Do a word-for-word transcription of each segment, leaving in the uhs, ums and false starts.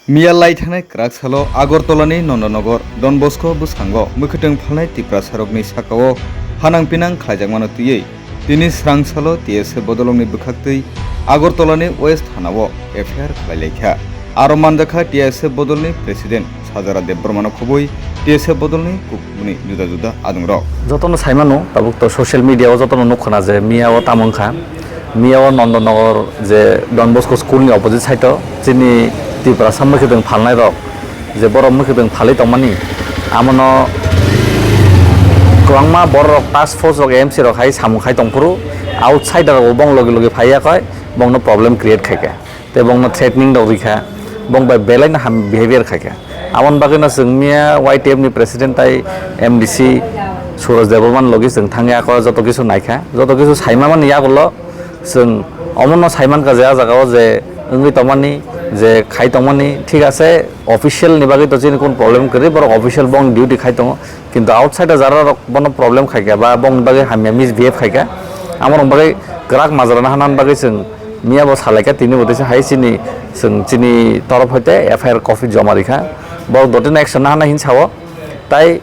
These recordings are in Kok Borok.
Miya lai thangnai kwrak salo Agartala ni Nondonogor Don Bosco bwskango mwkhwtwng phalnai Tiprasarokni sakao hanang pinang khlaijakmano twiwi tini srang salo T S F bodolrokni bwkhaktwi Agartala ni West Thana o F I R khlai lai kha. Aro manjakha T S F bodolni President Sajara Debbarmano khobwi T S F bodolni kubuni juda juda adungrok. Jotono saimano, tabuk to social media o jotono nukkhana je miya o tamo wngkha. Miya o Nondonogor je Don Bosco school ni opposite side o chini Tiprasa mwkhwtwng phalnai rok je borok mwkhwtwng phalwi tongmani, amono kwbangma borok rok task force rok M C rok hai samung khai tongphuru, outsider rok bong logi logi phaiya koi bongno problem create khaikha. Tei bongno threatening rok rikha, bong bai belai no ham behavior khaikha. Aboni bagwi no chwng miya Y T F ni president tai M D C Suraj Debbarman logi chwng thangya kho joto kisu naikha, joto kisu saima mani yagulo chwng omono saimankha je ah jagao je wngwi tongmani, je khai tongmani, thik ase, official ni bagwi to chini kun problem kwrwi, borok official bong duty khai tongo, kintu outside o jara rok bono problem khaikha ba bongni bagwi hamya misbehave khaikha, amorok bagwi kwrak majra na hanani bagwi chwng miya bo salaikha, tini bo teisa hai chini, chwng chini torof hoite F I R copy joma rikha, borok dotino action na hana hin sao, tai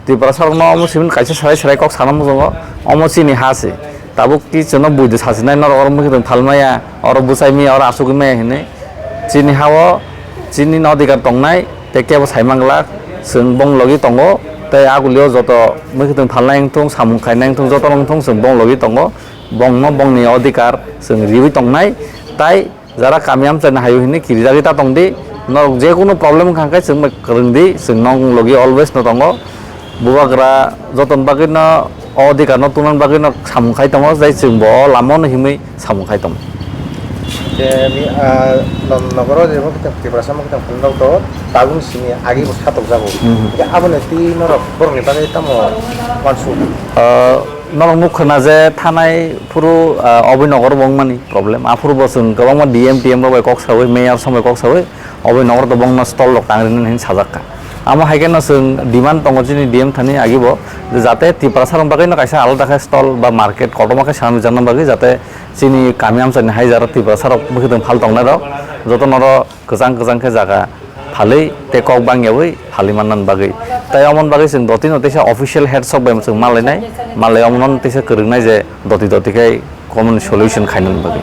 Tiprasa rokno omo simi kaisa serai serai kok sana muchungo, omo chini ha se, tabuk ki chwngno buido sasinai norok oro mwkhwtwng phalmaya, oro bwsai maya, oro asugwi maya hinwi, chini ha-o chini no adhikar tongnai, tei kebo saimang glak, chwng bong logi tongo, tei agulio joto mwkhwtwng phalnai wngthung, samung khainai wngthung, jotono wngthung chwng bong logi tongo. Bongno bongni odhikar chwng riwi tongnai, tai jara kami amchaini hayo hinwi kirijagwi ta tongdi, norok jekunu problem wngkha khe chwng bai kwrwngdi, chwng nong logi always no tongo. Bubagra jotoni bagwino o odhikar no tungna bagwino samung khai tongo, tei chwngbo o lama no himwi samung khai tongo. Je mi, ah, non nogoro je bo kitang Tiprasa mo kitang phunrok to tabung simi agi bo satok jago. Mhm. Hingke aboni twi norok borokni bagwi tamo wansuk? Ah, norok nukha na je thanai phuru, ah, oboni nogoro bo wngmani problem. Aphuru bo chwng kwbangma D M T M rok bai kok sawi, mayor song bai kok sawi, oboni nogoro to bongno stall rok tang rinani hinwi sajak kha. Amo hai kheno chwng demand tongo chini D M thani agi bo, je jate Tiprasa rok bagwi no kaisa alada khe stall ba market kotorma khe sanani bagwi jate chini kami amchaini hai jara Tiprasa rok bwkhwtwng phal tongnai rok joto noro kwchang kwchang khe jaga phalwi tei kok bangyawi phalwi mannani bagwi. Tai omoni bagwi chwng dotino teisa official head sok bai chwng malainai, malai omono teisa kwrwngnai je doti doti khe common solution khainani bagwi.